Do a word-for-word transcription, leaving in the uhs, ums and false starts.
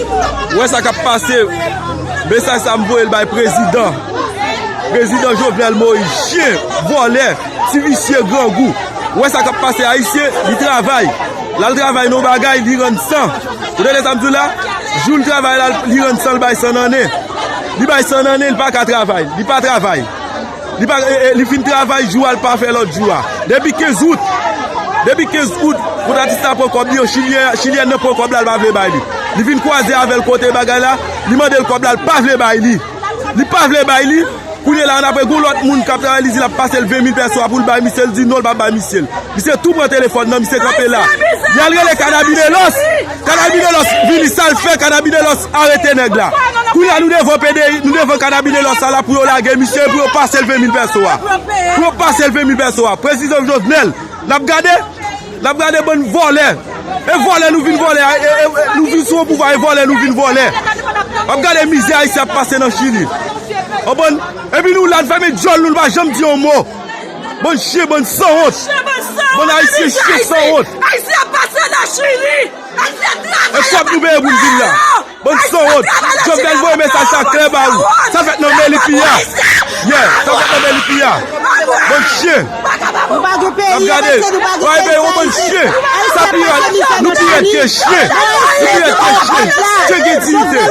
Ou wè sa k ap pase? Mesaj sa m voye l bay prezidan. Prezidan Jovenel Moïse, chen, vòlè, ti visye, grangou. Ou wè sa k ap pase? Ayisyen, li travay. L al travay nan yon bagay, li rann san. Ou tande sa m di w la? Jou l travay la, li rann san, l bay san nan nen. Li bay san nan nen, li pa ka travay. Li pa travay. Li pa, e, e, li fin travay jou a, li pa fè lòt jou a. Depi kenz out, depi kenz out, kontratis la pran kòb li yo, chilyen, chilyèn nan pran kòb la, li pa vle bay li. Li vin kwaze avè l kote bagay la, li mande l kòb la, li pa vle bay li. Li pa vle bay li. Kounye la, annapre, gon lòt moun k ap travay, li di l ap pase l ven mil pèso a pou l bay misye, li di non, l p ap bay misye l. Misye tou pran telefòn nan, misye kanpe la. Y al rele Cannabinellos. Cannabinellos vini, sa l fè, Cannabinellos arete nèg la. Kounye a nou devan P D I, nou devan Cannabinellos sa la pou yo lage misye, pou yo pase l ven mil pèso a. Pou yo pase l ven mil pèso a. Prezidan Jovenel, n ap gade, n ap gade bann vòlè. E vòlè nou vin vòlè, e, e, e, nou vin sou yon pouvwa, e vòlè nou vin vòlè. W ap gade mizè Ayisyen ap pase nan Chili. Konprann? Epi nou la, n fèmen djòl nou, n pa janm di yon mo. Bann chen, bann sanwont. Bann Ayisyen chen sanwont. Ayisyen ap pase nan Chili. E kòb nou peye pou n vin la. Bann sanwont. Jovenel voye mesaj sa klè ba ou. Sa fèt nan Melipilla. Yeah, sa fèt nan Melipilla. Bann chen. N ap gade. Wa e peye ou bann chen. Sa pi rèd. Nou pi rèd ke chen. Nou pi rèd ke chen. Chen gen diyite.